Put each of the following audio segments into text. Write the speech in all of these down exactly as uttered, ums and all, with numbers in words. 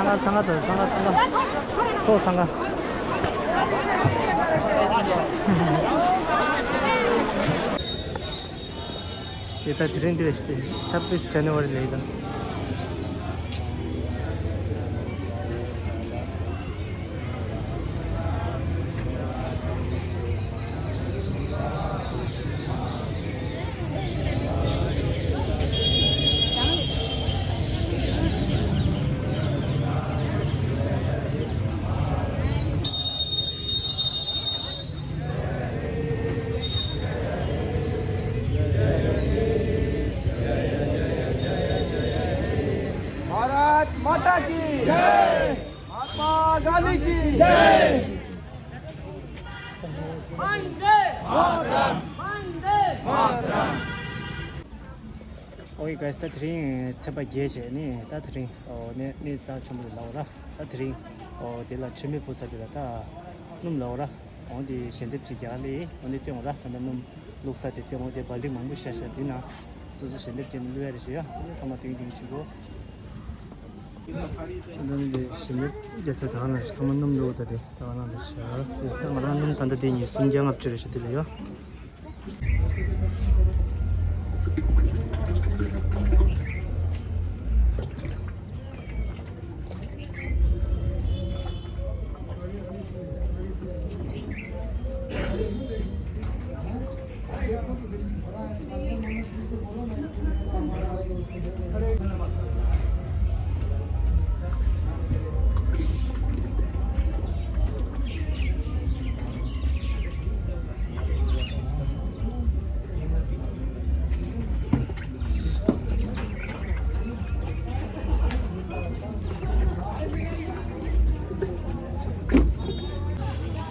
ཚང་ག་དང་ཚང་ག་ཚང་ག་ཚོ་ཚང་ག་ཡེ་ད་དེ་རིང་འདི་རེད་ཤི་ཏེ་ཆབ་བིས་ཇན་ནི་ཝ་རི་ལེགས་དང་། भारत माता की जय। महात्मा गांधी की जय। वंदे मातरम। वंदे मातरम। ཨོ་ཡེ་གྷའི་སི། ད་དེ་རིང་ཚེས་པ་བརྒྱད་བྱས་ནས་ད་དེ་རིང་ཨོ་གནས་གནས་རྩ་ཆེན་པོ་ལ་ལབ་ར། ད་དེ་རིང་ཨོ་དེ་ལ་མཆོད་མེ་ཕུལ་ས་དེ་ལ་ད་སྣུམ་ལབ་ར། འོ་དེ་ཞལ་འདེབས་ཅིག་རྒྱག་ལེ། འོ་ནི་སྟོན་འོ་ར། ད་ལྟ་སྣུམ་བླུགས་ས་དེ་སྟོན་འོ། དེ་བལ་ལི་མང་པོ་ཤ་ཤ་འདི་ན་སོ་སོ་ཞལ་འདེབས་རྒྱག་ནས་བླུགས་ཡ་རེད་ཤག་ཡ། འོ་ནི་ཚང་མ་སྟོན་སྟོན་བྱེད་དགོས། ད་ནི་དེ་ཞལ་འདེབས་རྒྱག་ས་ད་ག་ན་ཚང་མ་སྣུམ་བླུགས། ད་དེ་ད་ག་ན་རེད་ཤག་དེ་ད་ང་རང་སྣུམ་ད་ལྟ་དེ་ཉིས་སུམ་བརྒྱ་ལྔ་བཅུ་རེད་ཤག་དེ་ལ་ཡ།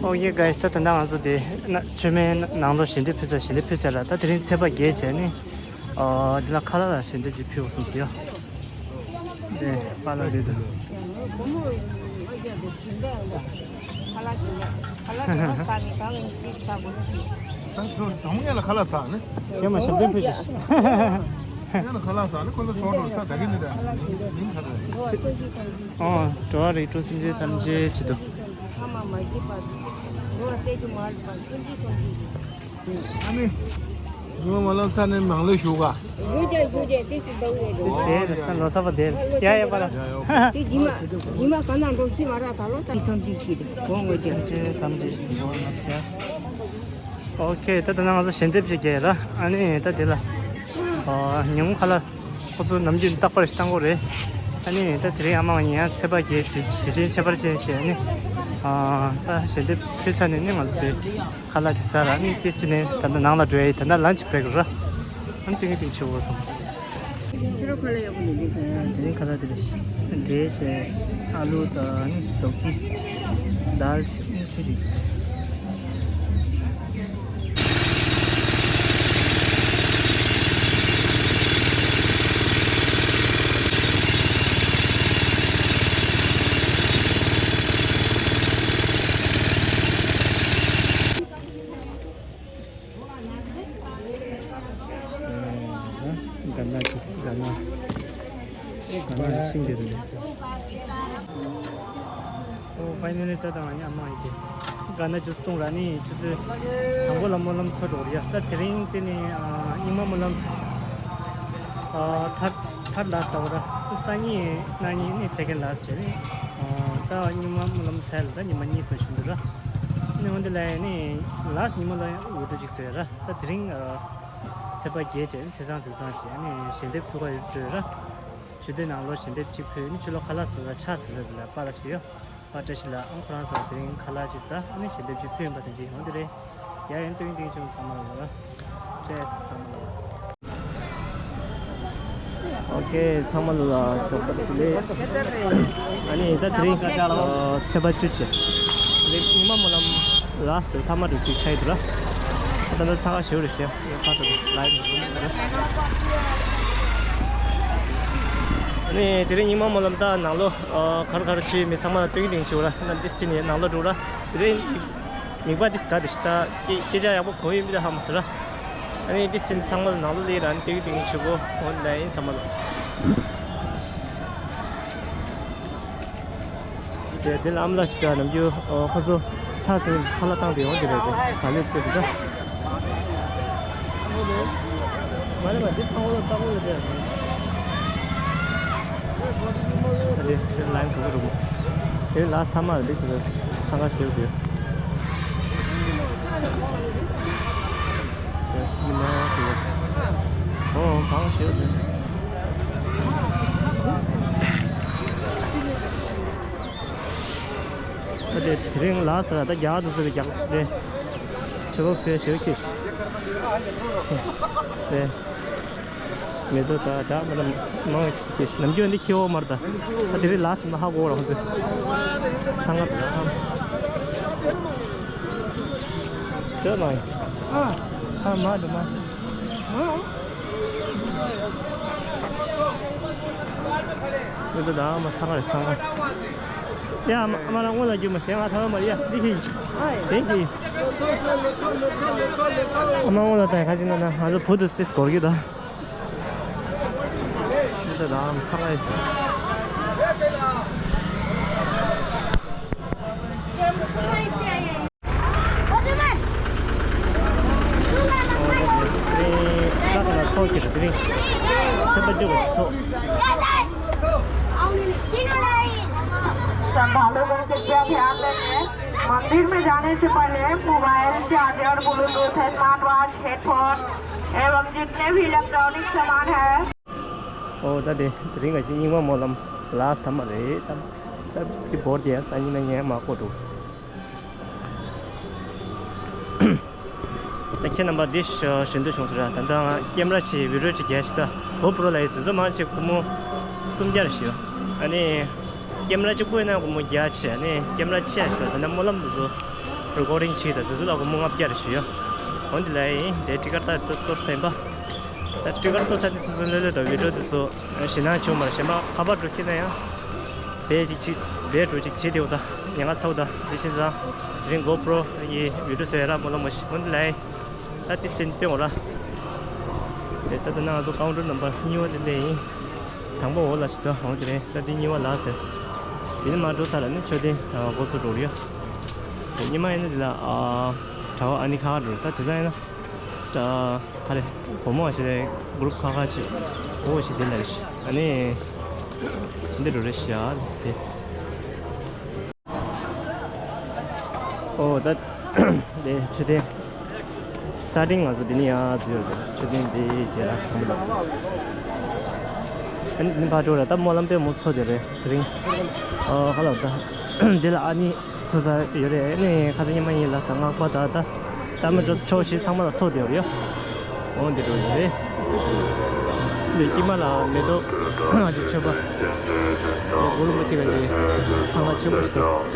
ཨོ་ཡེ་གྷའི་སི། ད་ད་ལྟ་ང་ཚོ་དེ་ན་མཆོད་མེ་ནང་ལོགས་ཞལ་འདེབས་ཕུལ་ས་ཞལ་འདེབས་ཕུལ་ས་ར། ད་དེ་རིང་ཚེས་པ་བརྒྱད་བྱས་ནས་ཨོ་འདི་ལ་ཁ་ལག་ལ་ཞལ་འདེབས་ཅིག་ཕུལ་བ་སོང་ཟེར་ཡ། དེ་པཱ་ལགས་རེད་འདུག་ད་ཁྱོད་ངས་ལ་ཁ་ལག་ཟ་ནི། ཁྱོད་མ་ཞབས་བརྟན་ཕུལ་ཞིག་ངས་ལ་ཁ་ལག་ཟ་ནི་ཁོ་ཚོ་ཚོགས་འགྲོ་ས་ད་གི་ནི་ད་ཉིན་ཁ་ལག་ཨོ། འགྲོ་བ་རིགས་དྲུག་སེམས་ཅན་ཐམས་ཅད་ཆེད་དུ། ཨ་ནི། ཉི་མ་མ་ལངས་ཚར་ནས་ནང་ལོགས་བཞུགས་ག་བཞུགས་རྒྱ་བཞུགས་རྒྱ་ཏིས་ཏིས་ལྟ་བུ་རེད་འདུག་དེ་རེད་ས་ལོ་གསར་པ་དེ་རེད། ཡ་ཡ་པཱ་ལགས། དེ་རྗེས་མ་རྗེས་མ་གང་ན་འགྲོ་ཤི་མ་རག་ད་ལོ་ད་ཐམས་ཅད་ཤི་དེ་གོང་འོས་ཀྱི་སེམས་ཅན་ཐམས་ཅད་ཤི་འགྲོ་ན་ཟེར། ཨོ་ཁེ། ད་ད་ནང་ང་ཚོ་ཞལ་འདེབས་ཅིག་རྒྱག་ཡ་ར། ཨ་ནི་ད་དེ་ལ་ཨ་ཉིན་མོ་ཁ་ལག་ཁོ་ཚོ་ནམ་རྒྱུན་རྟག་པར་ཞིག་བཏང་གོ་རེད། ཨ་ནི་ད་དེ་རིང་ཨ་མ་ངས་ཡང་ཚེས་པ་བརྒྱད་དེ་དེ་རིང་ཁྱད་པར་ཅན་བྱས་ནས་ཨ་ད་ཞལ་འདེབས་ཕུལ་ཚར་ནས་ནི་ང་ཚོ་དེ། ཁ་ལག་དེ་ཟ་ར་ནི་ཏིས་ཅི་ནས་ད་ལྟ་ནང་ལ་འགྲོ་ཡ་ཡིན། ད་ལྟ་ལན་ཆི་བྷི་རེག་ར། ཨ་ནི་ཏིང་ཏིང་ཆེ་བོ་སོང་། ཁྱེད་རང་ཁ་ལག་ཡག་པོ་ནས་འདི་ག་ཡ། དེ་རིང་ཁ་ལག་དེ་རེད། འབྲས་བྱས་ཨ་ལུ་དང་ཨ་ནི་རྡོག་ཁྱི་དལ་ཆི་ཨུ་ཆི་རེད། ག་ན་ཅུས། ག་ན། ག་ན་ཤིང་དེ་རེད། ཨོ་ཕའི་ནལ་ལི་ད་ད་ང་ཡ་མ་ཡི་གེ་ག་ན་ཅུས་བཏུང་ར་ནི་ཆུ་ཚོད་དང་པོ་ལ་སྨོན་ལམ་ཚོགས་འགྲོ་གི་རེད་ཡ། ད་དེ་རིང་ཙེ་ནི་ཨ་རྙིང་མ་སྨོན་ལམ་ཨ་ཐར་ཐར་ལ་སི་ད་བོ་ར། སང་ཉིན་གནངས་ཉིན་ནི་སེ་ཀེན་ལ་སི་བྱས་ནི་ཨ་ད་རྙིང་མ་སྨོན་ལམ་ཚར་ལ་ད་ཉི་མ་གཉིས་ཙམ་བཞུགས་འདུག་ར། ནི་འོན་ཏེ་ལ་ཡ་ནི་ལ་སི་རྙིང་མ་ལ་ཡ་འུར་འགྲོ་ཅིག་བཟོས་ར། ད་དེ་རིང་ཨ་ཚེས་པ་བརྒྱད་བྱས་ནི་ཚེས་བཟང་དུས་བཟང་བྱས་ནི་ཞལ་འདེབས་ཕུལ་བ་ཡོད་འགྲོ་ར། ཆུ་ཚོད་ནང་ལོགས་ཞལ་འདེབས་གཅིག་ཕུལ་ནི་ཕྱི་ལོགས་ཁ་ལག་ཟ་ས་ཆ་ཟ་ས་དེ་ལ་པཱ་ལགས་ཅིག་ཡོད། པཱ་བཀྲ་ཤིས་ལགས། ཨང་ཁོ་རང་ཚོ་དེ་རིང་ཁ་ལག་ཅིག་ཟ། ཨ་ནི་ཞལ་འདེབས་ཅིག་ཕུལ་ཡིན་པ་དེ་འདྲ་ཡོང་དེ་རེད། ཡ་ཡན་ཏིང་ཏིང་ཆུང་ཚང་མ་ལ་ལ་བཀྲ་ཤིས་ཚང་མ་ལ། ཨོ་ཁེ། ཚང་མ་ལ་ལ་ཞོགས་པ་བདེ་ལེགས། ཨ་ནི་ད་དེ་རིང་ཚེས་པ་བཅུ་བྱས། རེད། རྙིང་མ་སྨོན་ལམ་ལ་སི་ཐ་མ་རུ་ཅིག་ཆགས་ཡོད་འདུག་ར། ད་ལྟ་ཚ་ཁ་ཞེ་པོ་རེད་ཤག་ཡ་ཕ་ཚོ་ལ་ཡིན་འདུག་ཨ་ནི་དེ་རིང་རྙིང་མ་སྨོན་ལམ་ད་ནང་ལོགས་ཨ་གར་གར་ཆུའི་མི་ཚང་མ་ལ་སྟོན་གྱི་དེང་ཆུ་ལ་ན་འདིས་ཅི་ནས་ནང་ལོགས་འགྲོ་ར། དེ་རིང་མིག་པ་འདིས་ད་འདི་ཤི་ད་སྐད་སྐད་ཆ་ཡག་པོ་གོ་ཡིན་མི་ད་ཧ་མ་སི་ར། ཨ་ནི་འདིས་ཅི་ནས་ཚང་མ་ལ་ནང་ལོགས་ལས་ར་ནི་སྟོན་གྱི་དེང་ཆུ་གོ་འོ་ན་ཡིན་ཚང་མ་ལ། དེ་དེ་ལ་ཨམ་ལགས་ཤིག་དང་ནམ་རྒྱུན་ཁོ་ཚོ་ཆ་སོང་ཁ་ལག་བཏང་དེ་ཡོང་གི་རེད། དེ་ག་ལེར་བཙལ་དུས་ད། མ་རེད་པ། འདི་ཕ་བོ་ལ་ལྟ་བུ་ལ་བསྡད། ཨ་དེ་དེ་ལན་ག་ག་རུ་མོ། དེ་ལ་སི་ཐ་མ་རེད། འདི་ཚོ་འཚང་ཁ་ཤེའུ་དེ། ཉི་མ་དེ། ཨོ་གང་ཤེའུ་དེ། ཨ་དེ་དེ་རིང་ལ་སི་ར་ད་རྒྱ་དུ་སི་ར་རྒྱག་དེ། ཆུ་བོ་ཕེ་ཤེའུ་ཁྱེར། དེ། མེ་ཏོག་ད་ད་མ་ད་མང་ཆེ་ནམ་རྒྱུན་འདི་ཁྱེར་འོ་མར་ད། ཨ་དེ་རིང་ལ་སི་མ་ཧ་གོ་རང་ཚོ། སང་ང་ད་ཨམ། ཅོ་ནང་ཨ་ཨ་མ་ད་མ། ཨ་ད་ད་མ་སང་ང་རེད་སང་ང་། ཡ་ཨ་མ་རང་ངོ་ལ་རྒྱུ་མ་ཞེ་ང་ཐ་བ་མ་རེད་ཡ་འདི་ཁྱེར། དེ་ཁྱེར། ཨ་མ་ངོ་ལ་ད་ཡ་ཁ་ཅིག་ན་ན་ང་ཚོ་བུ་དུ་སིས་གོར་གི་ད། འདི་ད་ཚང་མ། ཚོགས་ཀྱི་རེད། དེ་རིང་སེམས་པ་སྐྱོ་བའི་ཚོགས། श्रद्धालुगण कृपया ध्यान दें, मंदिर में जाने से पहले mobile charger, Bluetooth, smart watch, headphone एवं जितने भी इलेक्ट्रॉनिक सामान है। ཨོ་ད་དེ་དེ་རིང་ག་ཞིག་རྙིང་མ་སྨོན་ལམ་ལ་སི་ཐ་མ་རེད་དམ། ད་དེ་བོར་དེ་ཡ་སང་ཉིན་ན་ཉན་མ་ཁོ་འགྲོ། ད་ཁྱེད་རྣམ་པ་འདི་ཞུ་འདོད་བྱུང་སོང་ར། ད་ལྟ་ཀེམ་ར་ཆེ་བི་རོ་ཆེ་རྒྱ་ཞིག་ད་གོ་པྲོ་ལ་ཡི་དེ་ཚོ་མང་ཆེ་སྒོར་མོ་སུམ་བརྒྱ་རེ་ཞུ། ཨ་ནི་ཀེམ་ར་གཅིག་པོ་ཡིན་ན་སྒོར་མོ་བརྒྱ་ཆེ། ཨ་ནི་ཀེམ་ར་ཆེ་ཡ་ཞིག་ད་ད་ནི་སྨོན་ལམ་དེ་ཚོ་རི་ཀོར་ཌིང་ཆེ་ད་དེ་ཚོ་ལ་སྒོར་མོ་ལྔ་བརྒྱ་རེ་ཞུ་ཡ། འོན་ཏེ་ལ་ཡིན་དེ་ཊི་ཀར་ད་ཏོར་ཏོར་སེམས་པ། ད་ཊི་ཀར་ཏོར་ས་ནི་སུ་སུ་ལོས་ལོས་ད་བི་ཌིའོ་དེ་ཚོ་ཞེད་སྣང་བྱུང་མ་རེད། གཞན་པ་ཁ་པར་འགྲོ་ཁྱེར་ན་ཡང་། བེད་ཅིག་ཅིག་བེད་འགྲོ་ཅིག་བྱེད་དེའོ་ད། ཉེན་ཁ་ཚ་བོ་ད་དེ་བཞིན་ཙང་། དེ་རིང་གོ་པྲོ་ཡི་བི་ཌིའོ་བཟོ་ཡ་ར་སྨོན་ལམ་མོ་ཞིག་འོན་ཏེ་ལའི། ད་དེ་ཕྱིན་སྟོན་འོ་ར། དེ་ལྟ་ད་ན་ང་ཚོ་ཀའུན་ཊར་ནམ་བར་གཉིས་པ་དེ་ལས་ཡིན། དང་པོ་འོ་ལ་ཞིག་ད་འོ་དེ་རེད། ད་དེ་གཉིས་པ་ལ་ཟེར། དེ་ནི་མ་འགྲོ་ས་ལ་ནི་མཆོད་རྟེན་འགོ་ཚུགས་འགྲོ་རེད་ཡ། དེ་གཉིས་མ་ཡིན་ན་དེ་ལ་ཨ། གྲྭ་བ་ཨ་ནི་ཁ་ཁ་འགྲོ་རེད། ད་དེ་ཚ་ཡིན་ན། ད། ག་རེ། བུ་མོ་ཞིག་རེད། གུ་རུབ་ཁ་ཁ་ཅིག་འོ་ཞིག་དེ་ལ་རེད་ཤག་ཨ་ནི། འདི་རུ་རེད་ཤག་དེ། ཨོ་ད། དེ་མཆོད་རྟེན། སི་ཊར་ཊིང་ང་ཚོ་འདི་ནས་ཡར་འཛུལ་ཡོད་རེད། མཆོད་རྟེན་འདི་རྗེས་ལ་ཚང་མ་ལ། ཨ་ནི་འདི་ནས་ཕར་འགྲོ་ར། ད་སྨོན་ལམ་པད་མོ་མཚོ་དེ་རེད་དེ་རིང་། ཨོ་ཧ་ལ་ད། འདི་ལ་ཨ་ནི། ཚོ་ས་ཡོད་རེད། ཨ་ནི་ཁ་སང་ཉི་མ་ཡིན་ལ་ས་སྔགས་པ་ད་ད་ད་མི་འགྲོ་ཕྱོགས་བཞི་ཚང་མ་ལ་ཚོགས་བསྡད་ཡོད་རེད། འོ་འདི་འགྲོ་ཡོད་རེད། འདི་དཀྱིལ་མ་ལ་མེ་ཏོག་ཨ་ཅེ་མཆོད་པ། འདི་གུ་རུ་མ་ཅིག་ག་ཅིག་ཐང་ལ་ཆེན་པོ་ཞིག་འདུག་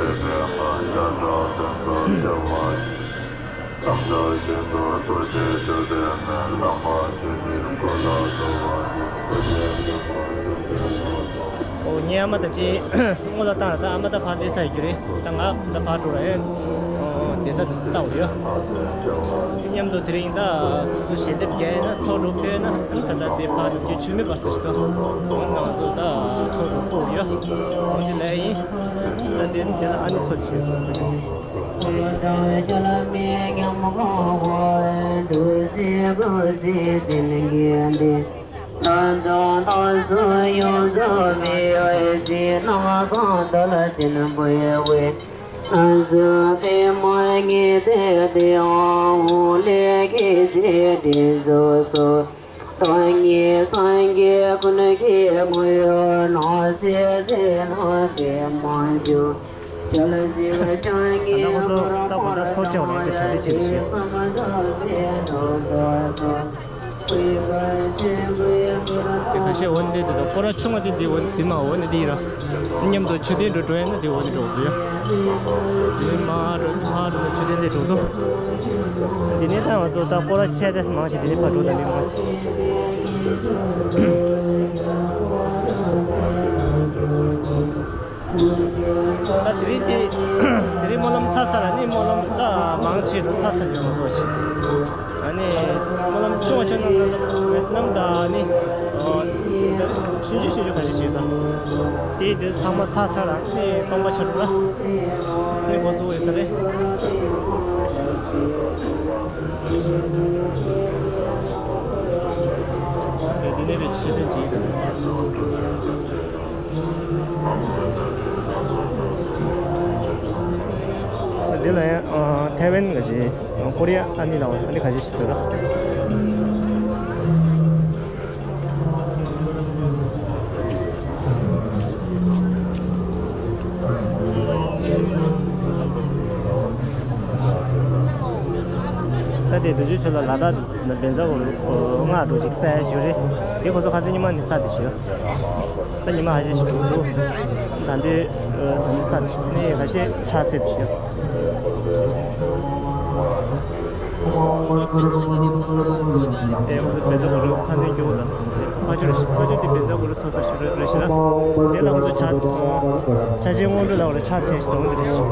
ཨོ་ངའི་ཨ་མ་དང་གཅིག་སྔོན་ལ་བཏང་ར། ད་ཨ་མ་ད་ཕར་སླེབས་ས་ཡོད་རྒྱུ་རེད། ད་ང་ད་ཕར་འགྲོ་ར་ཡོད། ཨོ་བསྡད་ས་དུ་སུ་ལྟ་བ་ཡོད། དེ་མཉམ་དུ་དེ་རིང་ད་སོ་སོ་ཞལ་འདེབས་རྒྱག་ཡིན་ན་ཚོགས་འགྲོ་ཕོད་ན་ད་ད་དེ་ཕར་འགྲོ་རྒྱུ་ཆུ་མེད་པ་སུ་ཞིག་ད། ཨོ་ང་ཚོ་ད་ཚོགས་འགྲོ་ཕོད་ཡོད། ཨོ་དེ་ལས་ཡིན། ད་དེ་དེ་ལ་ཨ་ནི་ཚོགས་ཆེ། ད་དུང་ད་སུ་ཡོངས་རྫོགས་མི་འོད་ཟེར་སྣང་བ་ཚང་དལ་ཆེན་པོའི་འོད། ན་ཟུག་པད་མ་ཉི་ཟླའི་དེའང་འོད་ལས་སྐད་ཅིག་དྲན་རྫོགས་སོ། ད་ངེས་སངས་རྒྱས་ཀུན་གྱི་ངོ་བོར་སྣང་སྲིད་ཟིལ་གནོན་པད་མ་འཇོམས། ཞལ་གཟིགས་བྱང་ཉིད་ཕོ་བྲང་དཔལ་གྱི་ཞལ་གསུམ་འཛོམས་པའི་གྲོང་དུ་སོང་། དེ་ཁ་ཤས་འོ་ནི་འདི་དང་སྐོར་ར་ཆུང་བ་ཅིག་འདི་འོ་ནི་འདི་མ་འོ་ནི་འདི་ཡིན་ར། མཉམ་དུ་མཆོད་རྟེན་འགྲོ་འགྲོ་ཡ་ན་འདི་འོ་ནི་འགྲོ་འདུག་ཡ། འདི་མ་འགྲོ་མ་འགྲོ་ན་མཆོད་རྟེན་འདི་འགྲོ་འདུག་འདི་ནས་ད་ང་ཚོ་ད་སྐོར་ར་ཆེ་དེ་མང་ཆེ་འདི་ནས་ཕར་འགྲོ་ད་མི་མང་ཆེ། ད་དེ་རིང་དེ། དེ་རིང་སྨོན་ལམ་ཚར་ཚར་ལ་ནི་སྨོན་ལམ་ད་མང་ཆེ་འགྲོ་ཚར་ཚར་ཡོད་མ་གཏོགས་ཤིག་ཨ་ནི་སྨོན་ལམ་ཆུང་བ་ཆུང་ནང་ན་ད་བེད་ནམ་ད་ནི། ཨོ། ཆུང་ཆུང་ཆུང་ཆུང་ག་ཞིག་བྱས་ས། དེ་དེ་ཚང་མ་ཚར་ཚར་ལ་ནི་སྟོང་པ་ཆགས་འགྲོ་ལ། ནི་འགོ་བཙུགས་ཡོད་ས་རེད། རེད་འདི་ནས་རེད་ཕྱིར་འཐེན་བྱེད་ཀྱི་འདུག་འདི་ལ་ཡང་ཐའེ་ཝན་ག་ཞིག་ཀོ་རི་ཡ་ཨ་ནི་ལ་ཨ་ནི་ག་ཞིག་ཞིག་འདུག་ར། ད་དེ་དུས་ཚོད་ལ་ལ་དྭགས་དུ་བན་ཛ་གུ་རུ་ལྔ་འགྲོ་ཅིག་ས་ཡ་ཞུ་རེད། དེ་ཁོ་ཚོ་ཁ་སང་ཉི་མ་ནས་ས་དེ་ཞུ། ད་ཉི་མ་ཧ་ཅང་ཞིག་འགྲོ་འདུག་ད་འདི་ད་འདི་ས་དེ་ཞུ་ནས་ཁ་ཤས་ཆ་ཚད་དེ་ཞུ། དེ་ཁོ་ཚོ་བོད་ཚོ་གོ་རུ་ཁ་འདོན་རྒྱུ་དང་། ཕ་ཆུ་རེ་ཕ་ཆུ་དེ་བོད་ཚོ་གོ་རུ་སོ་སོ་ཞུ་རེ་རེ་ཞེ་ན། དེ་ལ་ཁོ་ཚོ་ཆ་ཆ་ཆེན་སྔོན་འགྲོ་ལ་གོ་རེ་ཆ་ཚད་ཞིག་དང་འདི་རེ་ཞུ། དེ་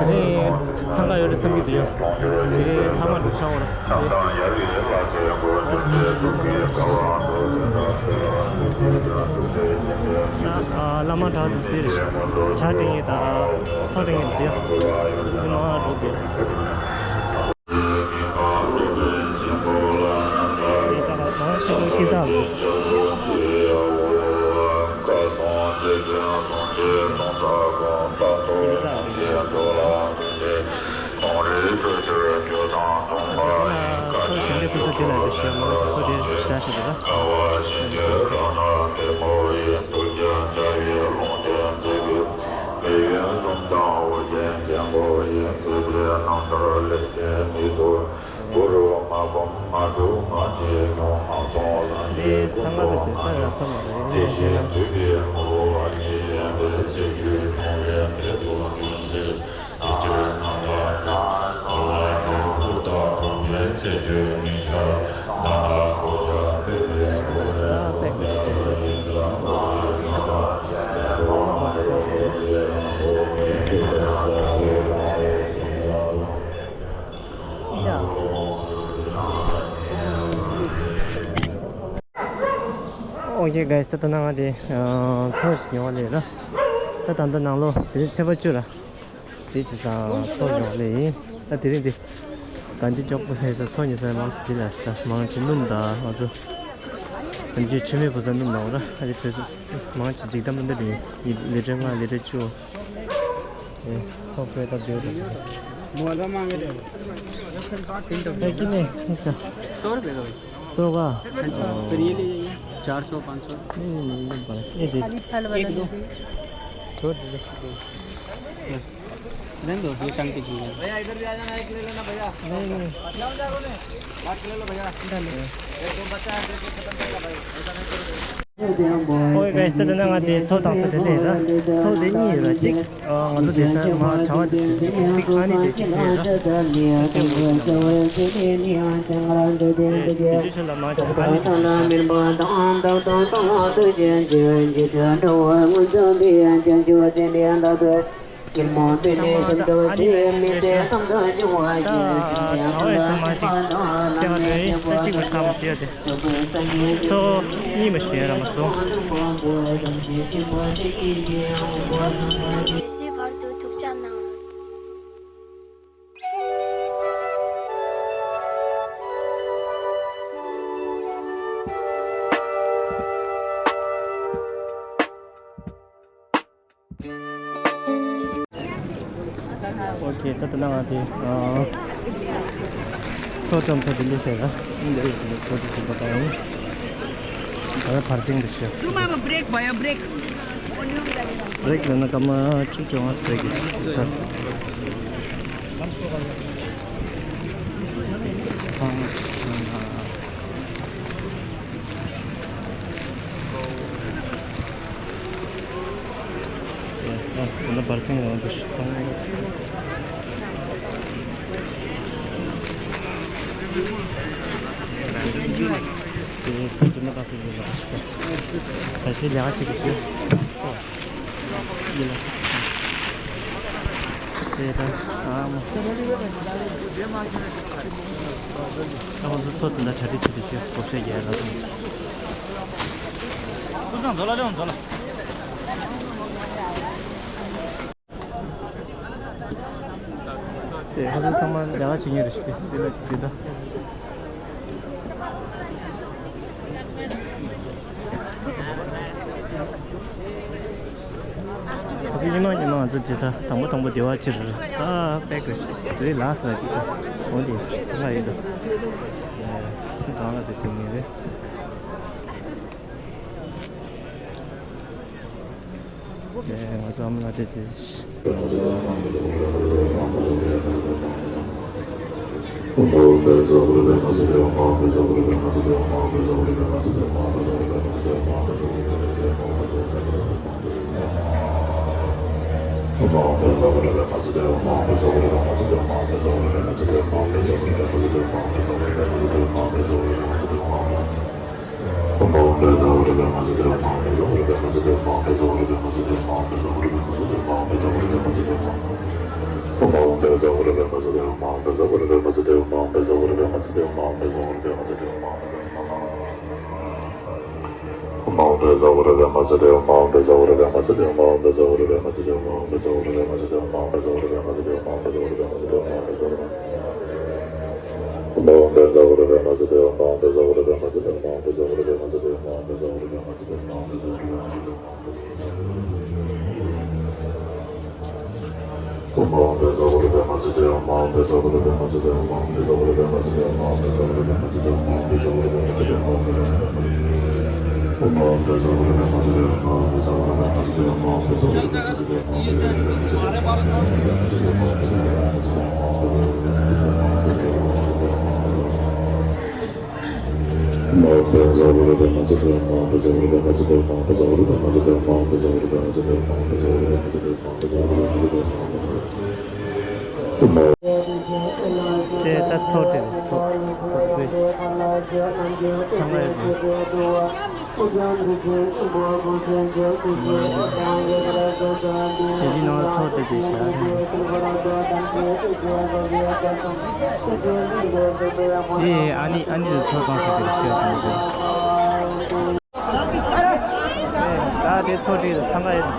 ནས་འཚང་ཁ་ཡོད་རེད་བསམ་གྱི་འདུག་ཡ། དེ་ལྷག་མ་འགྲོ་ཤག་འོ་ར། བླ་མ་དྲག་ཏུ་ཟེར། ཇ་སྤྲད་མཁན་དང་ཚོ་སྤྲད་མཁན་ཟེར། ཉི་མ་དྲུག་དེ། དེ་ད་ལ་ད་ཤི་ལོ་སྐྱིད་ཚང་། སྐྱིད་ཚང་། ཚོ་ཞིང་ལས་ཕུན་སུམ་དེ་ལ་འདི་ཤེས་མ་ཚོ་དེ་བྱ་ཞིག་རེད། འདི་ཚང་མ་ལ་དེ་ས་ར་ས་མ་རེད། Okay guys, ད་ལྟ་ང་དེ་ཚོ་ཉོ་བ་ལས་ར། ད་ད་ལྟ་ནང་ལོ་དེ་རིང་ཚེས་པ་བཅུ་ར། དེ་བྱས་ཙང་ཚོ་ཉོ་བ་ལས་ཡིན། ད་དེ་རིང་དེ་ག་འདི་ཅོག་པོ་ལས་ས་ཚོ་ཉོ་ས་མང་ཆེ་དེ་ལ་ས་མང་ཆེ་སྣུམ་དང་ང་ཚོ་ནམ་རྒྱུན་ཆུ་མེད་བུ་ས་སྣུམ་དང་འོ་ར། ཨ་རི་བོད་ས་མང་ཆེ་འཇིག་དམ་འདི་འདྲ་ཡིན། ལི་ཊར་ལྔ་ལི་ཊར་བཅུ། ཚོགས་པའི་སྟབས་བདེ་བོ་དང་། मोहल्ला मांगे थे। कितने इसका? सौ रुपये का भाई। सौ का? हाँ जी। फिर ये ले जाइए, चार सौ, पाँच सौ। नहीं, नहीं, नहीं, बड़ा। ये दे। खाली फल वाला एक दो। दे दीजिए। छोड़ दीजिए। रहने दो, ये टंग के चीज़ है। भैया, इधर भी आ जाना, एक ले लेना भैया। नहीं, नहीं। पाँच किलो ले लो भैया। एक दो बचा है, दे दो, खत्म करेगा भाई। ऐसा नहीं करो। ཨོ་ཡེ་གཱས། ད་ལྟ་ང་དེ་ཚོ་བཏང་ས་དེ་དེ་ར། ཚོ་དེ་གཉིས་ཡོད་ར། གཅིག་ང་ཚོ་དེ་ས་མ་གྲྭ་བ་དེ་གཅིག་ཨ་ནི་དེ་གཅིག་དེ་ར། དེ་དུས་ཚོད་ལ་མ་གྲྭ་ཨ་ནི་དེ་གཅིག་ཚོ་གཉིས་མ་ཤེས་ར་མ་སོང་། གལ་སྲིད་བར་དུ་ཐུགས་ཅག་གནང་། ཨོ་ཁེ། ད་ལྟ་ང་དེ་ཚོ་བཀྲམ་ས་དེ་འདི་ཟེར་ལ། འདི་ཚོ་དེ་ཚོ་བཀྲམ་ཡིན། ད་ལྟ་བར་སེང་དུ་ཤོག། Mama, break, boy, break. Break ལ་ན་སྐར་མ་བཅུ་བཅོ་ལྔ་break ཡིན། སྟར། ཚང་ཚང་། ད་ལྟ་བར་སེང་ཡོང་དུས་ཚང་མ། དེ་ཚོ་ཇི་མ་ད་སེ་ཡོད་ལ་ཞིག་ད་སེ་ལས་ཀ་བྱེད་ཀྱི་ཡོད། ཡིན་ལ། དེ་ད་ཨ་མ། ད་ཁོང་ཚོ་ཚོ་དེ་འདྲ་གྲ་སྒྲིག་བྱེད་དུ་ཞུ་བགོ་བཤའ་རྒྱག་ལ་སོང་། སྐུ་ཚང་འཛོལ་ལ་རེད་འཛོལ་ལ། དེ་ཁོང་ཚོ་ཚང་མ་ལས་ཀ་བྱེད་མཁན་རེད་ཤག་དེ་འདི་ལ་ཅིག་འདི་ད། ཨ་ཙི་ཉི་མ་ཉི་མ་ང་ཚོ་དེ་ས་དང་པོ་དང་པོ་སྡེ་བ་སྤྱིར་ཨ་པེག་རེད། དེ་ལ་ས་ཅིག་ད་འོ་དེ་ས་ཁ་ཡོད་ད། གང་ལ་དེ་དེ་ངེས་རེད། ང་ཚོ་ཨ་མ་ལགས་དེ་དེ། དེ་ད་ཚོགས་དེ་རེད། ཚོགས་ཚོགས་གཙོས་ཚང་མ་ཡོད་དེ། དེ་རིང་ནང་ཚོགས་དེ་དེ་བྱ་རེད། དེ་ཨ་ནི་ཨ་ནི་ཚོགས་ཚང་ཟེར་དེ་བཤད་དང་དེ། ད་དེ་ཚོགས་སྒྲིག་ཚང་མ་ཡོད།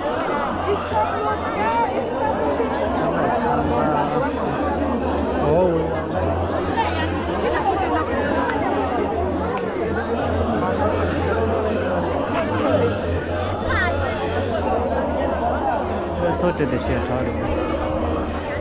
ཚང་མ་ཚང་མ། འོ། ཚོགས་སྒྲིག་དེ་བཤད་གྲོགས་རེད།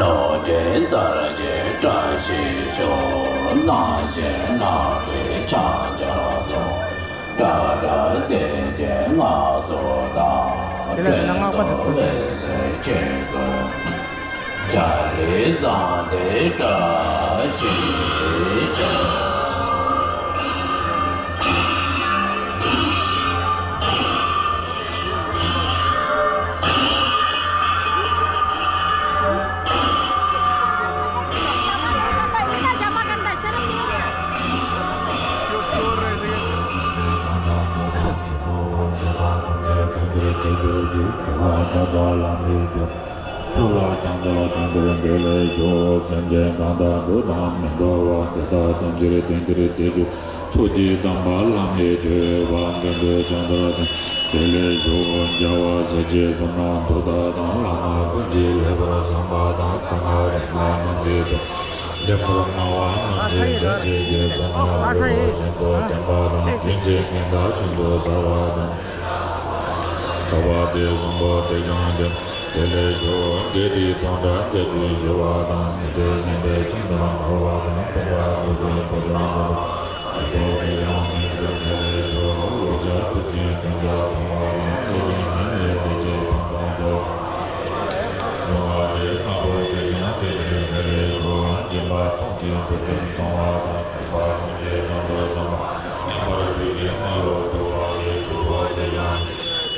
ལོ་ཆེན་ཚར་གཅིག་བཀྲ་ཤིས་ཤོག་སྣང་ཞིང་ནག་པོའི་ཕྱག་རྒྱ་རྫོགས། དགྲ་བྲལ་བདེ་ཆེན་སྔགས་སུ་བདག་དེ་ལས་ན་སྔགས་པ་དེ་ཚོ་ཆེན་པོ། རྒྱ་རི་བཟང་དེ་བཀྲ་ཤིས་ཤོག་ཆོས་ལ་སྦྱངས་ཀྱང་དོན་དུ་འདི་ལས་ཞུགས། སེམས་ཅན་གང་དག་འགྲོ་དང་མི་འགྲོ་བ་དེ་དག་ཐམས་ཅད་དོན་དེར་ཐེ་ཚོམ་ཚོགས་ཀྱི་དམ་པ་ལམ་ལས་ཆོས་པ་འདི་འདྲ་ཀྱང་དག་དང་དེ་ལས་ཞུགས། བྱ་བ་ཟད་ཅེས་གསུངས་ན་མདོ་དག་དང་བླ་མ་ཀུན་གྱིས་ལེགས་པར་བསམ་པ་དང་ཚང་མ་རིག་པ་རྣམས་ཀྱིས་དང་། ལེགས་པར་སྨྲ་བ་རྣམས་ཀྱིས་ལན་གཅིག་གིས་གསུངས་ན་འོད་ཞེན་པོ་བསྟན་པ་དང་རྒྱུན་ཆད་ངན་དང་ཤིན་ཏུ་ཟབ་པ་དང་། དག་པ་དེ་གསུམ་པོ་དེ་ཀྱང་ལྡན། དེ་ལས་ཞུགས་འདི་དེའི་སྟོང་ཕྲག་བརྒྱད་ཅུ་ཞི་བ་དང་། མི་འདོད་ངན་པའི་ཁྱིམ་དུ་འཁོར་བ་དང་། ཕུང་པོ་དགུ་བཅུ་པོ་ཏ་ལ་དང་། དེ་ལས་ཡང་མི་འདོད་ངན་པའི་ཞི་བ་དང་། དགུ་བརྒྱ་དྲུག་ཅུའི་སྟོང་ཕྲག་ཕུང་པོ་དང་། ཚེ་རིང་ཉམས་ལེན་བདེ་སྐྱིད་ཕུན་སུམ་ཚོགས། ཡོང་བ་དེ་དང་པོ་དེ་ཡང་དེ་ལས་དེ་ལས་ཞུགས་སྦྱིན་པ་ཐམས་ཅད་ཚུལ་ཁྲིམས་སྲུང་བ་དང་། སྲིད་པ་ཐམས་ཅད་བསམ་དུ་བསམ་པ་ཉམས་པར་གྱུར་ཅིང་མ་ལུས་ཐོབ་པ་ཡི་གྲུབ་པ་དེ་ཡང་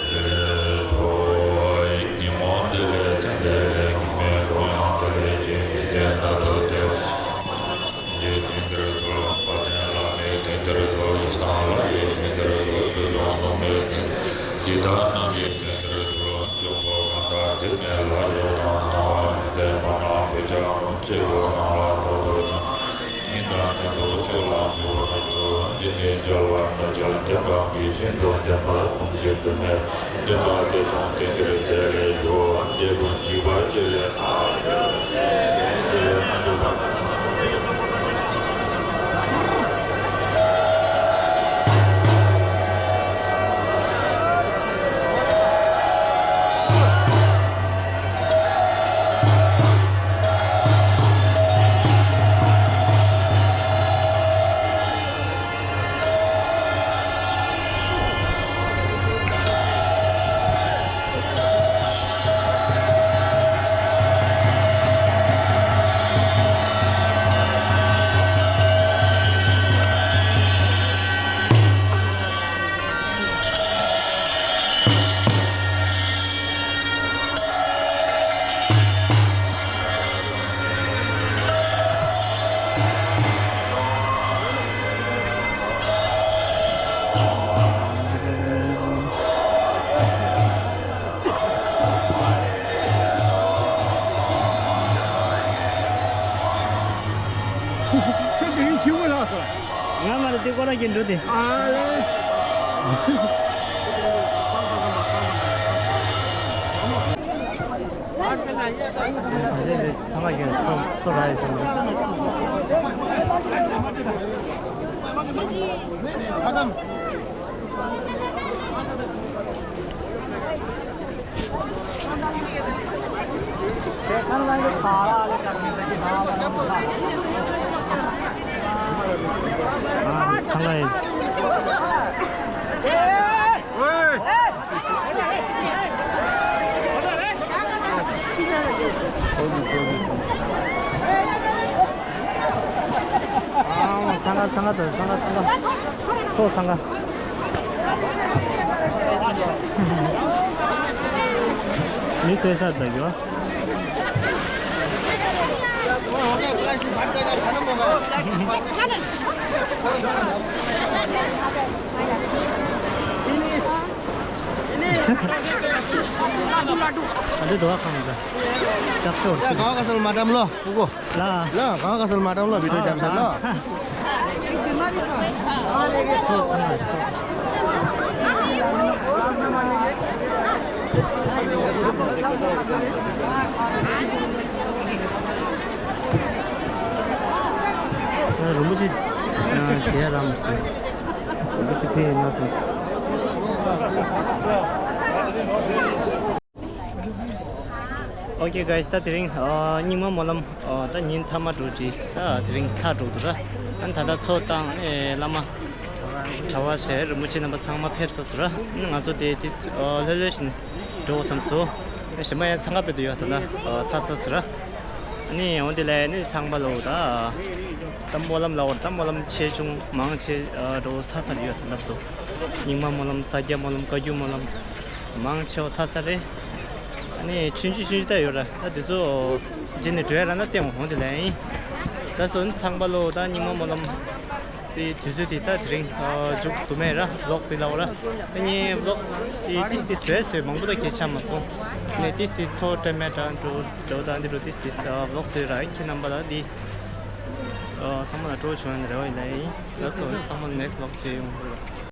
དེ་ལས་ཞུགས། ཉོན་མོངས་དེ་ལས་བཅོམ་དེ་ལས་སྐྱེས་མའི་ལུས་ཡང་དེ་ལས་ཆད། དེ་ཚེ་ན་ད་ དེ་འདིར་འཚོ་ཡི་དང་ལྷ་ཡི་དེ་འདིར་འཚོ་ཆོས་སྐྱོང་སྲུང་མའི་དེ་ཇི་ལྟར་རྣམས་ཀྱི་དེ་འདིར་འཚོ་འབྱུང་པོ་གང་དག་དེ་མེད་ལ་ཞོག་དང་སྣང་བ་མེད་པའི་མ་ནང་བུ་ཆ་རུང་གཅིག་པུ་རང་ལ་ཐོག་ཏུ་སྣང་། ཉིན་དང་མཉམ་དུ་ཆོས་ལ་འཇུག་པར་འགྱུར། འདི་ནི་རྒྱལ་བ་རྣམས་ཀྱང་བསྟན་པ་གི་ཞིང་དུ་བསྟན་པ་སྲུང་བྱེད་དུ་མེད། བསྟན་པ་དེ་ཀྱང་བསྟན་འགྱུར་ཚེ་རིང་ཞུ། འབྲས་བུ་འཇིགས་པ་ཅི་ལས་ཐར། ཁྱོད་དེ་རིང་ཤི་བོ་ལགས་སོ། ང་མ་རེད་དེ་ཀོ་ར་གྱི་འགྲོ་དེ། ཨ་ལེ། ཚང་ག་ཚང་ག་ཚང་ག་ཚང་ག་ཚོ་ཚང་ག། མི་སེར་ས་ད་གྱོ། ཨ་འདི་དོ་ཁང་ད། ལྕགས་ཤོག་ཡ་གང་ག་སལ་མ་འགྲམ་ལོ་སྤུ་གོ། ལ། ལ་གང་ག་སལ་མ་འགྲམ་ལོ་བི་ཏོ་ལྕམ་སལ་ལོ། ཚོ་ཚང་མ་ཚོ། རིན་པོ་ཆེ་མཇལ་རམ་སོང་། རིན་པོ་ཆེ་ཕེབས་ཡིན་ན་སོང་། Okay guys, ད་དེ་རིང་ཨ་རྙིང་མ་སྨོན་ལམ་ཨ་ད་ཉིན་མཐའ་མ་འགྲོ་གི་ད་དེ་རིང་ཚར་འགྲོ་འདུག་ར། ཨ་ད་ད་ཚོགས་བཏང་ཨེ་བླ་མ་གྲྭ་བ་བྱས་རིན་པོ་ཆེ་རྣམ་པ་ཚང་མ་ཕེབས་ཚར་སོང་ར། ཨ་ང་ཚོ་དེ་དེ་ཨ་ལྷོད་ལྷོད་བཞིན་འགྲོ་བསམ་སོང་། ཨེ་གཞན་པ་ཡང་འཚང་ཁ་དཔེ་དུ་ཡོད་ད་ད་ཨ་ཚར་ཚར་སོང་ར། ཨ་ནི་འོ་དེ་ལས་ནི་ཚང་མ་ལོ་ད་ད་སྨོན་ལམ་ལ་འོ་ད་སྨོན་ལམ་ཆེ་ཆུང་མང་ཆེ་ཨ་འགྲོ་ཚར་ཚར་ཡོད་ད་ད་ཚོ། རྙིང་མ་སྨོན་ལམ་ས་སྐྱ་སྨོན་ལམ་བཀའ་བརྒྱུད་སྨོན་ལམ། མང་ཆེ་བ་ཚར་ཚར་རེད། ཨ་ནི་ཆུང་ཆུང་ཆུང་ཆུང་ད་ཡོད་ར། ད་དེ་ཚོ་རྗེས་ནས་འགྲོ་ཡ་ར་ན་སྟེང་འོང་དེ་ལ་ཡིན། ད་སོ་ནི་ཚང་པ་ལོ་ད་རྙིང་མ་སྨོན་ལམ་དེ་དུས་ཚོད་དེ་ད་དེ་རིང་མཇུག་བསྡུ་མེད་ར་ལོག་དེ་ལ་འོ་ར། ཨ་ནི་ལོག་དེ་ཏིས་ཏིས་བཟོས་བཟོས་མང་པོ་ད་གལ་ཆ་མ་སོང་། ཨ་ནི་ཏིས་ཏིས་ཚོ་སྤྲད་མེད་ད་འགྲོ་འགྲོ་ད་འདི་འགྲོ་ཏིས་ཏིས་ལོག་བཟོས་ར། ཁྱེད་རྣམ་པ་ལ་འདི་ཚང་མ་ལ་སྤྲོ་བྱུང་ཡ་རེ་བ་ཡིན་ལ་ཡིན། ད་སོ་ཚང་མ་ནེགསི་ལོག་བྱེད་ཡོང་དགོས་ར།